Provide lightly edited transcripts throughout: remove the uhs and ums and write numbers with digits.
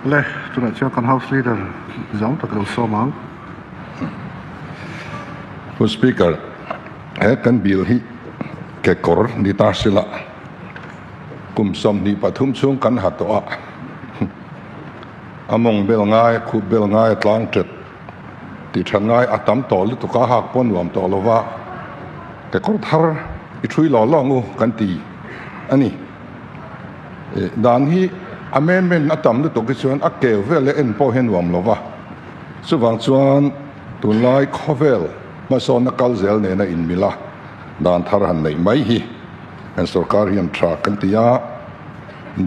Le, tunah chuan kan House Leader zam tak lo sawm ang. Pu Speaker, he kan bill hi kekawr ni ta sila kum 23 chhung kan ha tawh a, a mawng bel ngai, a khup bel ngai, a tlang ṭet tih ṭhat ngai a tam tawh lutuk a, hak pawh nuam tawh lo va, kekawr thar i ṭhui law law ang u kan ti a ni. Dan hi amendment a tam lutuk hi chuan a keu vel leh en pawh hi a nuam lo va, chuvang chuan tunlai khawvel hmasawnna kal zel nena inmil a dan thar han neih mai hi kan sorkar hian tha kan ti a,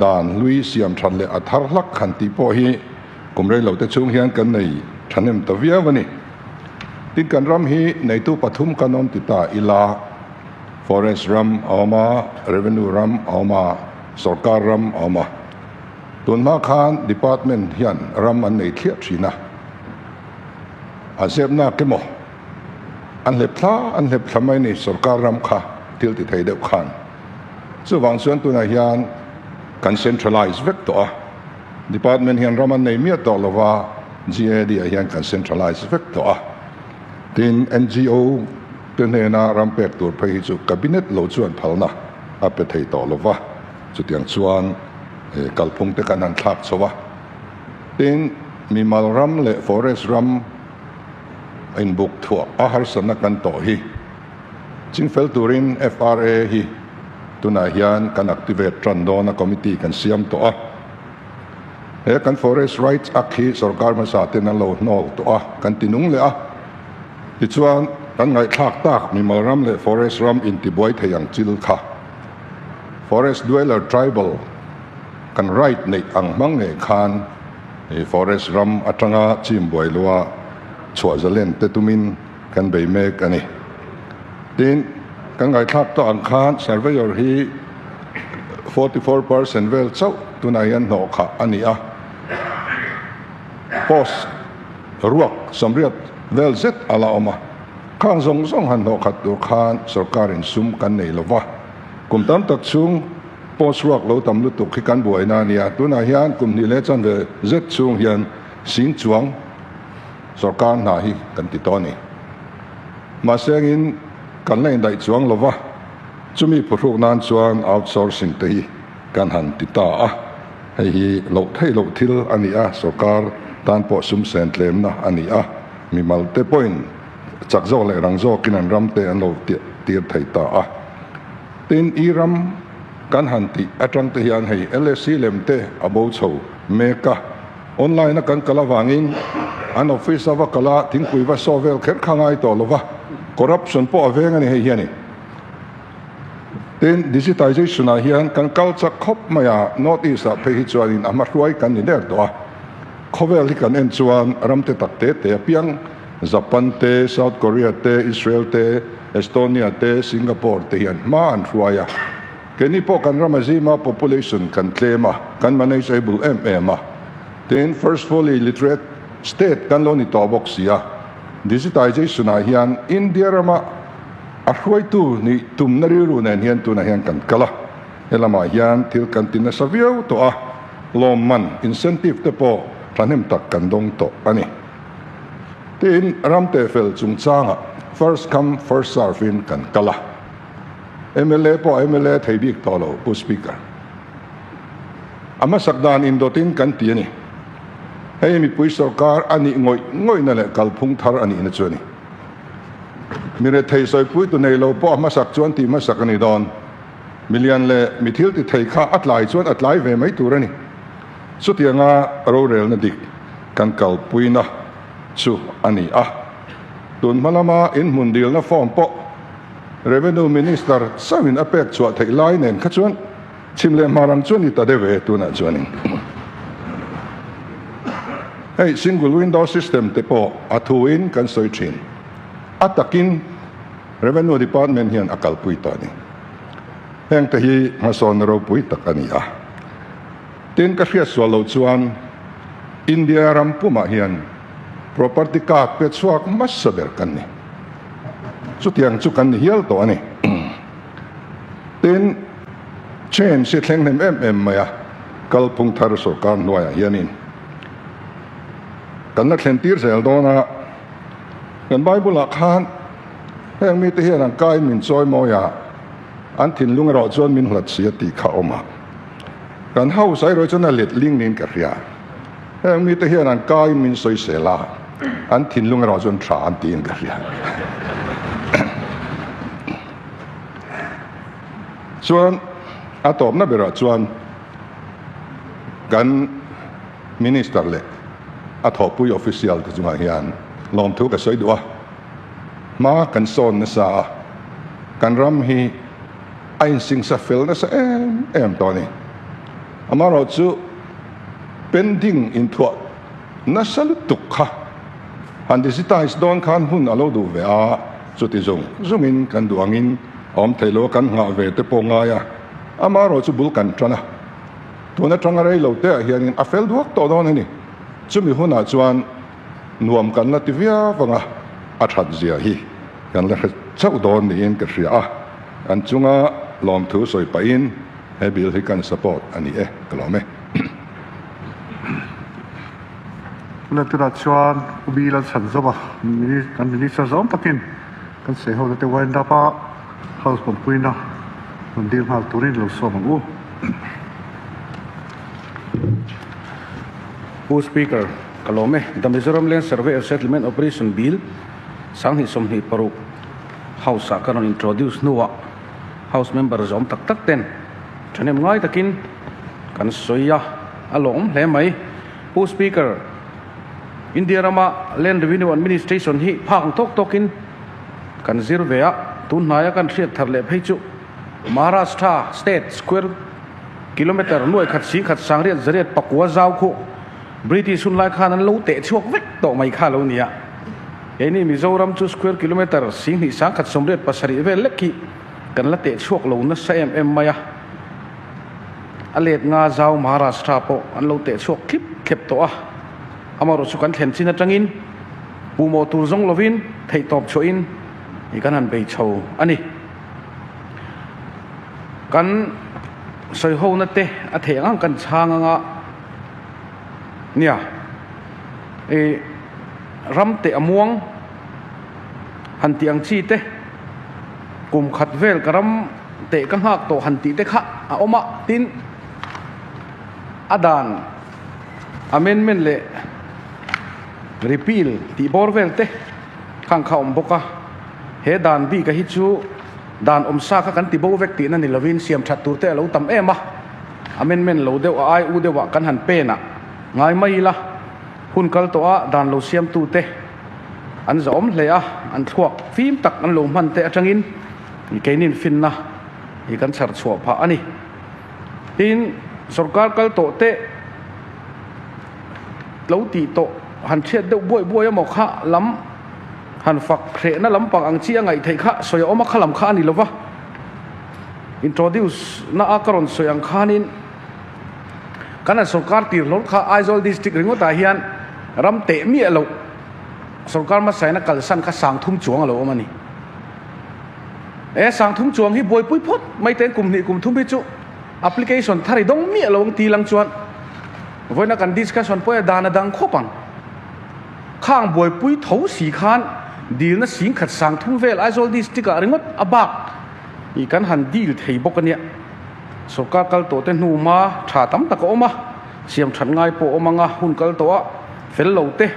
dan hlui siam that leh a thar hlak han tih pawh hi kum rei lo te chhung hian kan nei thahnem ta viau a ni. Tin kan ram hi neitu pathum kan awm ti ta ila. Forest ram a awm a, Revenue ram a awm a, Sorkar ram a awm a. Tun hma khan Department hian ram an nei thliah thin a, a zepnak emaw an hlep thla an hlep thla mai ni Sorkar ram kha thil ti thei deuh khan. Chuvang chuan tunah hian kan centralize vek tawh a, Department hian ram an nei miah tawh lova, GAD ah hian kan centralize vek tawh a. Tin, NGO te hnena ram pek tur phei hi chu Cabinet lo chuan phalna a pe thei tawh lo va, chutiang chuan kalphung te kan han thlak chho a. Tin, mimal ram leh forest ram inbuk thuah a harsatna kan tawh hi chingfel turin FRA hi tunah hian kan activate tan dawn a, committee kan siam tawh a. He kan Forest Rights Act hi sorkar hmasa ten an lo hnawl tawh a, kan ti nung leh a. Tichuan, kan ngaihthlak tak mimal ram leh forest ram intibuai thei ang chil kha Forest Dweller Tribal kan right neih ang hmang ngei khan forest ram atanga chim buai lua chhuah zalen te tumin kan bei mek a ni. Tin, kan ngaihthlak tawh ang khan Surveyor hi 44% vel chauh tunah hian hnawh khah a ni a. Post ruak 80 vel zet a la awm a. Khang zawng zawng han hnawh khat tur khan sorkarin sum kan nei lo va. Kum tam tak chhung post ruak lo tam lutuk hi kan buaina a nia. Tunah hian kum hnih leh chanve zet chhung hian sing chuang sorkar hna hi kan ti tawh a ni. Mahse angin kan la indaih chuang lo va, chumi phuhruk nan chuan outsourcing te hi kan han ti ta a, hei hi loh theih loh thil a ni a, sorkar tan pawh sum sen tlemna a ni a, mimal te pawhin chak zawk leh rang zawkin an ram te an lo tir thei ta a. Tin, i ram kan han tih atang te hian hei LSC lem te a bo chho mek a. Online a kan kal avangin an office a va kal a, thingpui va saw vel kher kha ngai tawh lo va, corruption pawh a veng a ni hei hian i. Tin, digitization ah hian kan kal chak khawp mai a, North East ah phei hi chuanin a hmahruai kan ni der tawh a. Khawvel hi kan en chuan ram te tak te te apiang Japan te, South Korea te, Israel te, Estonia te, Singapore te hian hma an hruai a. Keini pawh kan ram a zim a, population kan tlem a, kan manageable em em a. Tin, first fully literate state kan lo ni tawh bawk si a. Digitization ah hian India rama a hruaitu nih tumna rilru nen hian tunah hian kan kal a. He lamah hian thil kan ti nasa viau tawh a, lawmman, incentive, te pawh thahnem tak kan dawng tawh a ni. Tin, ram tehfel chungchangah first come first serve in kan kal a. Mla pawh mla thei bik tawh lo Pu Speaker. A hmasak dan indawtin kan ti a ni. Hei mipui sorkar a nih ngawih ngawihna leh kalphung thar a nihna chu a ni. Mi rethei sawipui tu nei lo pawh a hmasak chuan tih hmasak a ni dawn. Milian leh mi thil ti thei kha a tlai chuan a tlai ve mai tur a ni. Chutianga rorelna dik kan kalpuina chu a ni a. Tun hma lama inhmun dilna form pawh Revenue Minister chauhin a pek chhuah theih lai nen kha chuan chhim leh hmar ang chu a ni ta deuh e tunah chuanin. Hei single window system te pawh a thuin kan sawi thin. A takin Revenue Department hian a kalpui tawh a ni. Heng te hi hmasawnna ropui tak a ni a. Tin ka hriat sual loh chuan India ram pumah hian property card pe chhuak hmasa ber kan ni. Chutiang chu kan ni hial tawh a ni. Tin, change hi thleng hnem em em mai a, kalphung thar sorkar hnuaiah hianin. Kan la thlen tir zel dawn a, kan Bible ah khan heng mite hian an kaiin min chawi mawi a, an thinlung erawh chuan min hlat si a tih kha a awm a. Kan house ah erawh chuan a let ling niin ka hria. Heng mite hian an kaiin min sawisel a, an thinlung erawh chuan tha an tiin ka hria. Chuan a tawpna berah chuan kan Minister leh a thawhpui official te chungah hian lawmthu ka sawi duh a, hma kan sawn nasa a, kan ram hi a insingsa fel nasa em em tawh a ni. Amaherawhchu pending inthuah nasa lutuk kha han digitize dawn khan hun a lo duh ve a, chuti zung zungin kan duh angin a awm thei lo a, kan nghah ve te pawh ngai a, amaherawhchu bul kan tan a. Tun atanga rei lo te ah hianin a fel duak tawh dawn a ni. Chumi hunah chuan nuam kan la ti viau vang a, a that zia hi kan la hre chauh dawn niin ka hria a. An chunga lawmthu sawi pahin he bill hi kan support a ni e, ka lawm e. Tuna tunah chuan U Bill an chhan zawm a, kan Minister zawm takin kan sawi ho na te wind up a. House pawmpuina rawn dil nghal turin lo sawm ang u. Pu Speaker, ka lawm e. The Mizoram Land Survey and Settlement Operation Bill 2026 House ah ka rawn introduce hnuah House member zawm tak tak ten thahnem ngai takin kan sawi a, a lawm hle mai. Pu Speaker, India rama Land Revenue Administration hi phak ang tawk tawkin Kan zir ve a, tun hnaia kan hriat thar leh phei chu Maharashtra state square kilometre nuai khat si khat sangriat zariat pakua zau khu British hun lai khan an lo teh chhuak vek tawh mai kha lo nia. Keini Mizoram chu square kilometre singhnih sangkhat sawmriat pasarih vel lek hi kan la teh chhuak lo nasa em em mai a. A let nga zau Maharashtra pawh an lo teh chhuak thlip thlep tawh a, amaherawhchu kan thlen chin atangin Pumawh tur zawng lovin theihtawp chhuahin i kan han bei chho a ni. Kan sawihona te a theih ang ang kan chhang anga nia i ram teh a muang han tih ang chi te kum khat vel ka ram teh ka nghak tawh han tih te kha a awm a, tin a dan amendment leh Repeal tih bawr vel te khang kha awm bawk a, he dan bik a hi chu dan awm sa kha kan ti bo vek tihna ni lovin siam that tur te a lo tam em a, amendment lo deuh a ai u deuh ah kan han pen ah ngai mai ila, hun kal tawh a dan lo siam tu te an zahawm hle a, an thluak fim tak an lo hman te atangin keinin finna hi kan chhar chhuah phah a ni. Tin, sorkar kal tawh te. Lo tih tawh han hriat deuh buai buai emaw kha lam han fak hrehna lampang ang chi a ngaih theih kha sawi a awm a, kha lam kha a ni lova. Introduce na a ka rawn sawi ang khanin kan han sorkar tir hlawr kha Aizawl district ringawtah hian ram teh miah loh sorkar hmasaina kalsan kha sangthum chuang a lo awm a ni. E sangthum chuang hi buaipui phawt mai ten kum hnih kum thum hi chu Application thar i dawng miah lo ang ti lang chuan vawiina kan discussion pawh a dan a dang khawp ang. Khang buaipui tho si khan dilna sing khat sang thum vel Aizawl district ah ringawt a bak i kan han deal thei bawk a nia. Sorkar kal tawh te hnu hma tha tam tak a awm a, siam that ngai pawh a awm ang a, hun kal tawh a fel lo te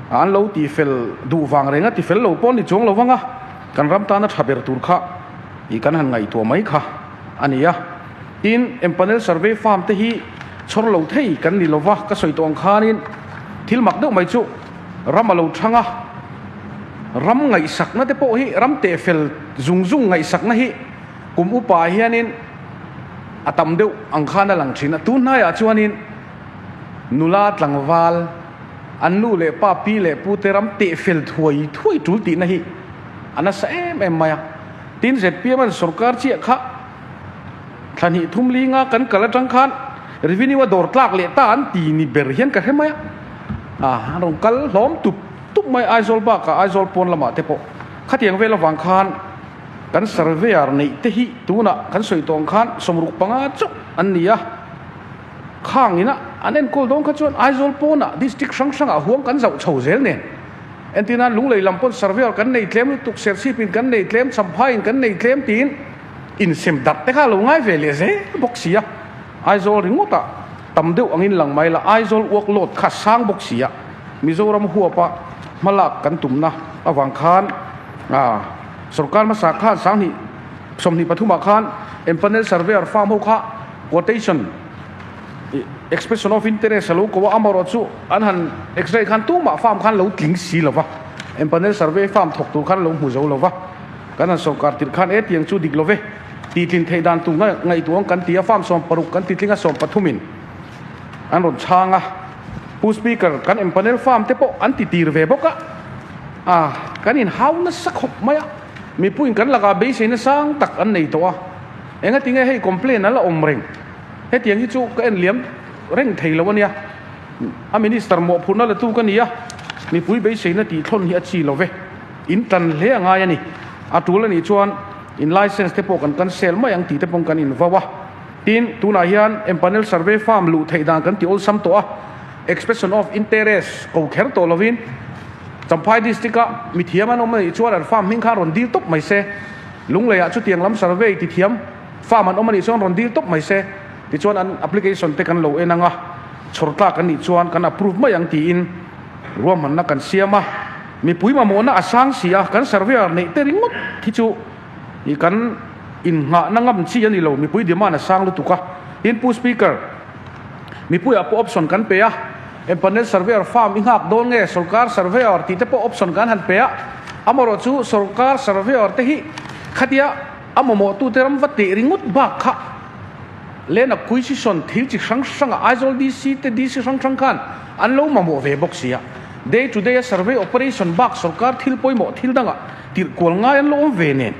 an lo ti fel duh vang reng a ti fel lo pawh an ni chuang lo vang a, kan ram tana tha ber tur kha i kan han ngaihtuah mai kha. a ni a. Tin, empanel survey farm te hi chhawr lo thei kan ni lova, ka sawi tawh ang khanin thil mak deuh mai chu ram a lo thang a, ram ngaihsakna te pawh hi ram teh fel zung zung ngaihsakna hi kum upa ah hianin a tam deuh ang khan a lang thin a. Tun hnaiah chuanin nula tlangval an nu leh pa pi leh pu te ram teh fel thuai thuai tul tihna hi a nasa em em mai a. Tin, zpm an sorkar chiah kha thla hnih thum linga kan kal atang khan revenue a dawr tlak leh ta an ti ni ber hian ka hre mai a. A rawn kal hlawm tup tup mai Aizawl bakah Aizawl pawn lamah te pawh khatiang vel avang khan kan surveyor neih te hi tunah kan sawi tawh ang khan 65 chauh an ni a. Khang ina An enkawl dawn kha chuan Aizawl pawnah district hrang hrangah huang kan zauh chho zel nen. Entirnan Lunglei lam pawn surveyor kan nei tlem lutuk, Serchhipin kan nei tlem, Champhaiin kan nei tlem tiin insem darh te kha a lo ngai ve leh zel bawk si a. Aizawl ringawtah tam deuh angin lang mai la, Aizawl workload kha sang bawk si a, Mizoram huapa hmalak kan tumna avang khan sorkar hmasa khan sanghnih 23 ah khan empanel surveyor farm ho kha quotation expression of interest a lo ko a, amaherawh chu an han x-ray khan tumah farm khan lo tling si lo va, empanel survey farm thawk tur khan lo hmu zo lo va, kan han sorkar tirh khan e tiang chu dik lo ve tih tlin theih dan tur ngaihtuah ang kan ti a, farm 60 kan ti tling a 13 in an rawn chhang a, Pu Speaker kan empanel farm te pawh an ti tir ve bawk a, ah kan inhau nasa khawp mai a, mipuiin kan lakah beiseina sang tak an nei tawh a, engatinge hei complain a la awm reng. Hetiang hi chu ka en liam reng thei lo a nia. A minister mawhphurhna la tu ka ni a, mipui beiseina tih thlawn hi a chi lo ve. In tan hle a ngai a ni. A tul a nih chuan in licence te pawh kan cancel mai ang tih te pawh kan invau a. Tin, tunah hian empanel survey farm luh theih dan kan ti awlsam tawh a, expression of interest ko kher tawh lovin Champhai district a mithiam an awm a nih chuan an farm hming kha rawn dil tawp mai se. Lungleiah chutiang lam survey tithiam. Farm an awm a nih chuan rawn dil tawp mai se, tichuan an application te kan lo en ang a, chhawr tlak an nih chuan kan approve mai ang tiin ruahmanna kan siam a. Mipui mamawhna a sang si a, kan surveyor neih te ringawt hi chu ih kan innghahna ngam chi a ni lo, mipui demand a sang lutuk a. Tin, Pu Speaker, mipuiah pawh option kan pe a, empanel surveyor farm i nghak dawn nge sorkar surveyor tih te pawh option kan han pe a, amaherawh chu sorkar surveyor te hi khatia, A mamawhtute ram va teh ringawt bak kha Land Acquisition thil chi hrang hrangah Aizawl DC te DC hrang hrang khan an lo mamawh ve bawk si a. Day to day a survey operation bak sorkar thil pawimawh thil dangah tirh kual ngai an lo awm ve nen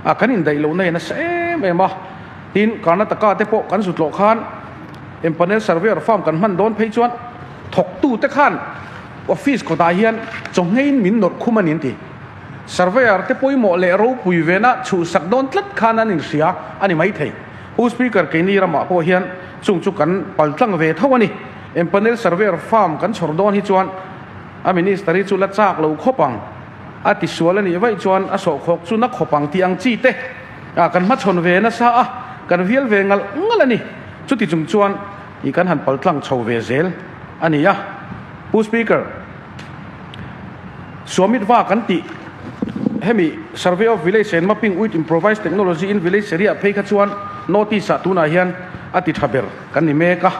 a kan indaih lohna hi a nasa em em a. Tin, Karnataka te pawh kan zut loh khan empanel surveyor farm kan hman dawn phei chuan thawktute khan office kawtah hian chawhngein min nawrh khum a ni an ti. Surveyor te pawimawh leh ropui vena chhuhsak dawn tlat khan an inhria a ni maithei. Pu Speaker, keini ramah pawh hian chung chu kan paltlang ve tho a ni. Empanel surveyor farm kan chhawr dawn hi chuan a minister hi chu la chak lo khawp ang, a tisual a nih vaih chuan a sawhkhawk chu na khawp ang tih ang chi te kan hmachhawn ve nasa a, kan vial ve ngalh ngalh a ni. Chuti chung chuan i kan han paltlang chho ve zel a ni a. Pu Speaker. Swamitva kan tih hemi Survey of Village and Mapping with Improvised Technology in Village Area phei kha chuan Notice ah tunah hian a ti tha ber kan ni mek a.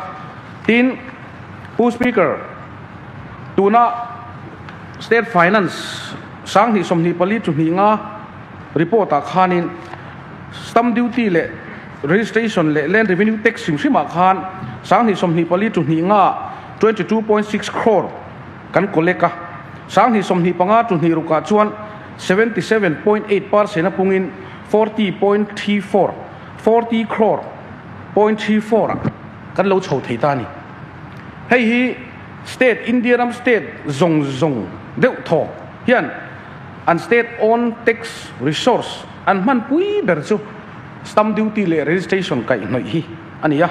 Tin, Pu Speaker, tuna State Finance 2024 chu hnih nga report ah khanin Stamp Duty leh Registration leh Land Revenue Tax hrim hrimah khan 2024 chu hnih nga 22.6 crore kan collect a, 2025 to hnih rukah chuan 77.8 percent a pungin 40.34, 40 crore point 34 ah kan lo chho thei ta a ni. Hei hi state, India ram state zawng zawng deuh thaw hian an state own tax resource an hmanpui ber chu stamp duty leh registration kaihhnawih hi a ni a.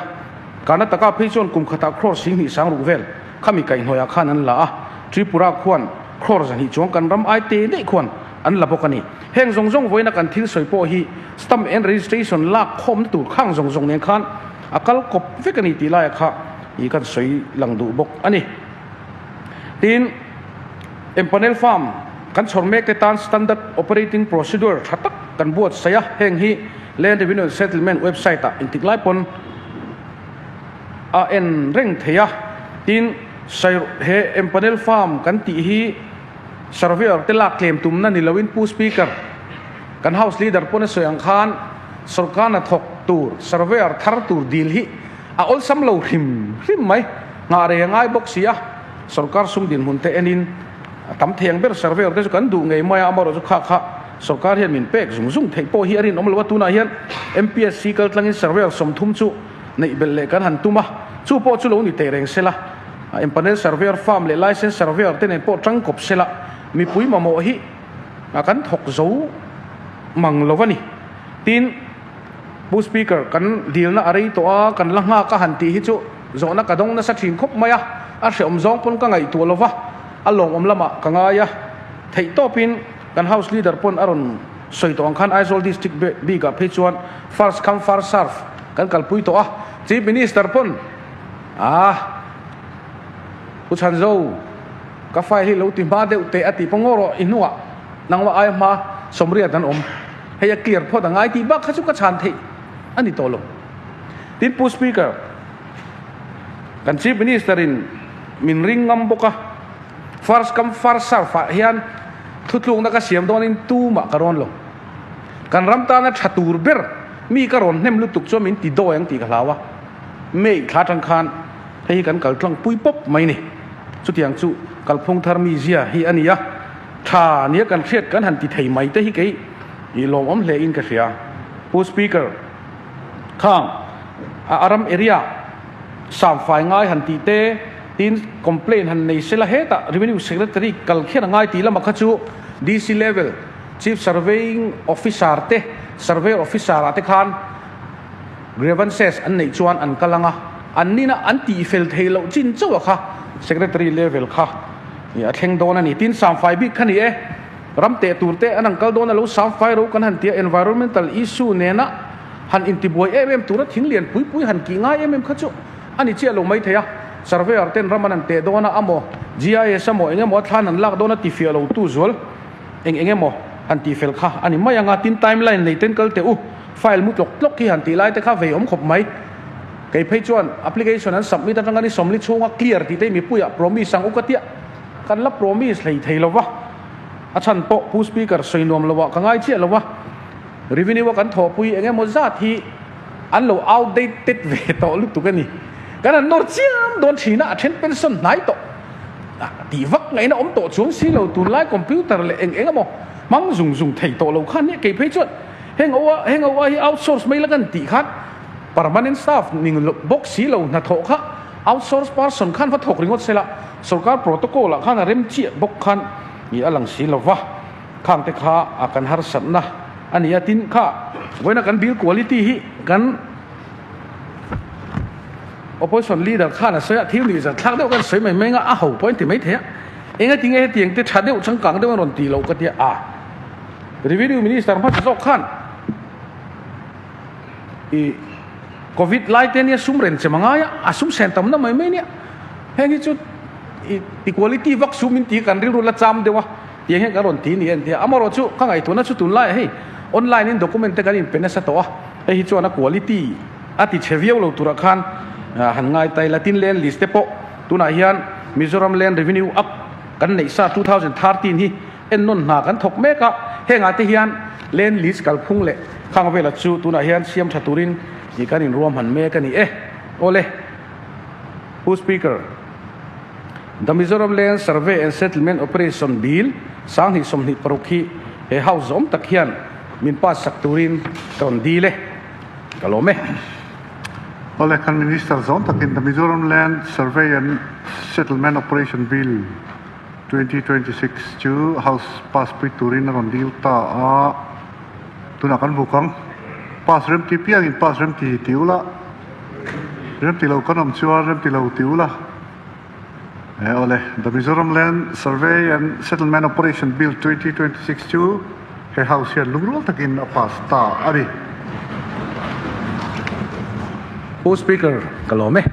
Karnataka phei chuan kum khatah crore 20 sang ruk vel khami kaihhnawihah khan an la a, Tripura khuan crore 200 chuang kan ram ai te daih khuan an la bawk a ni. Heng zawng zawng vawiina kan thil sawi pawh hi stamp and registration lak khawmna tur khang zawng zawng nen khan a kal kawp vek a ni tih laia kha i kan sawi lang duh bawk a ni. Tin, empanel farm kan chhawr mek te tan standard operating procedure tha tak kan buatsaih a, heng hi Land Revenue and Settlement website ah engtik lai pawn a en reng thei a, tin he empanel farm kan tih hi surveyor te lak tlem tumna ni loin Pu Speaker kan House Leader pawn a sawi ang khan sorkar hnathawk tur surveyor thar tur dil hi a awlsam lo hrim hrim mai, nghah rei a ngai bawk si a, sorkar sum dinhmun te enin a tam thei ang ber surveyor te chu kan duh ngei mai a, amaherawhchu kha kha Sorkar hian min pek zung zung theih pawh hi a rinawm lo a, tunah hian MPSC kal tlangin surveyor 30 chu neih belh leh kan han tum a, chu pawh chu lo ni teh reng sela, empanel surveyor farm leh licence surveyor te nen pawh tangkawp sela, mipui mamawh hi kan thawk zo mang lo a ni. Tin, Pu Speaker, kan dilna a rei tawh a, kan la nghak a han tih hi chu. Zawhna ka dawng nasa thin khawp mai a, a hreawm zawng pawn ka ngaihtuah lo va, a lawmawm lamah ka ngai a. Theih tawpin kan House Leader pawn a rawn sawi tawh ang khan Aizawl District bikah phei chuan first come first serve kan kalpui tawh a, Chief Minister pawn a Pu Chhanzo ka file hi lo ti hma deuh teh a tih pawh ngaw rawh i hnungah nangmah aia hma sawmriat an awm hei a clear phawt a ngai tih bak kha chu ka chhan theih a ni tawh lo. Tin Pu Speaker, kan Chief Minister in min ring ngam bawk a, first come first serve ah hian thutlukna ka siam dawnin tumah ka rawn lo. Kan ram tana tha tur ber mi ka rawn hnem lutuk chuan min ti dawi ang tih ka hlau a, May thla atang khan hei hi kan kal tlang pui pawp mai ni. Chutiang chu kalphung thar mi zia hi a ni a, tha nia kan hriat kan han ti thei mai te hi kei i lawmawm hle in ka hria. Pu Speaker. Khang a aram area samfai ngai han tih te, tin complaint han nei sela hetah Revenue Secretary kal khian a ngai tih lamah kha chu DC level Chief Surveying Officer te, Surveyor Officer ah te khan grievances an neih chuan an kal ang a, an nina an tih fel theih loh chin chauh a kha Secretary level kha a thleng dawn a ni. Tin samfai bik kha ni e. Ram teh tur te an ang kal dawn a lo sam fai ro kan han tia environmental issue nena han intibuai em em tura thing lian pui pui han kih ngai em em kha chu a ni chiah lo mai thei a. Surveyor ten ram an han teh dawn a amaw GIS amaw eng emaw a thlan an lak dawn a tifiah lo tu zual eng eng emaw han tih fel kha a ni mai ang a. Tin timeline nei ten kal teh u file mu tlawk tlawk hi han tih lai te kha vei awm khawp mai. Kei phei chuan application an submit atanga ni sawmli chhunga clear tih te hi mipuiah promise ang u ka tia. Kan la promise hlei thei lo va, a chhan pawh Pu Speaker sawi nuam lo ah ka ngai chiah lo va, Revenue a kan thawhpui eng emaw zat hi an lo outdated ve tawh lutuk a ni. Kan han nawr chiam dawn thin a, a then pension hnai tawh tih vak ngaihna awm tawh chuang si lo, tunlai computer leh eng eng emaw hmang zung zung thei tawh lo khan nia kei phei chuan heng oa heng oa hi outsource mai la kan tih khan permanent staff ning bawk si lo hnathawh kha Outsource person khan va thawk ringawt sela, sorkar protocol ah khan a rem chiah bawk khan i a lang si lova, khang te kha a kan harsatna a ni a, tin kha vawiina kan bill quality hi kan opposition leader khan a sawi a, thil nih zan thlak deuh khan sawi mai mai nga a ho pawh a inti mai thei a, enga tinge hetiang te tha deuh changkang deuh an rawn tih loh ka tia a, revenue minister hmasa zawk khan i. Covid lai te nia sum ren chem a ngai a, a sum sen tamna mai mai nia. Heng hi chu equality vak sum in ti kan rilru la cham deuh a, tiang hian kan rawn ti ni a intia. Amaherawh chu ka ngaihtuahna chu tunlaiah hei online in document te kan inpe nasa tawh a, hei hi chuan a quality a ti chhe viau lo turah khan han ngai ta ila. Tin land list te pawh tunah hian Mizoram Land Revenue Act kan neih sa 2013 hi Ennawn hna kan thawk mek a, hengah te hian land lease kalphung leh khang vela chu tunah hian siam tha turin tih kan inruahman mek a ni e. Awle, Pu Speaker, The Mizoram Land Survey and Settlement Operation Bill 2026 hi he House zawm tak hian min pass sak turin ka rawn dil e. Ka lawm e. Awle, kan Minister zawm takin The Mizoram Land Survey and Settlement Operation Bill 2026 chu House pass pui turin a rawn dil ta a, tunah kan buk ang. Pass remti piangin pass remti ti ula, remti lo kan awm chuan remti lo ti ula. E awle, The Mizoram Land Survey and Settlement Operation Bill 2026 chu he House hian lungrual takin a pass ta a ni. Pu Speaker, ka lawm e.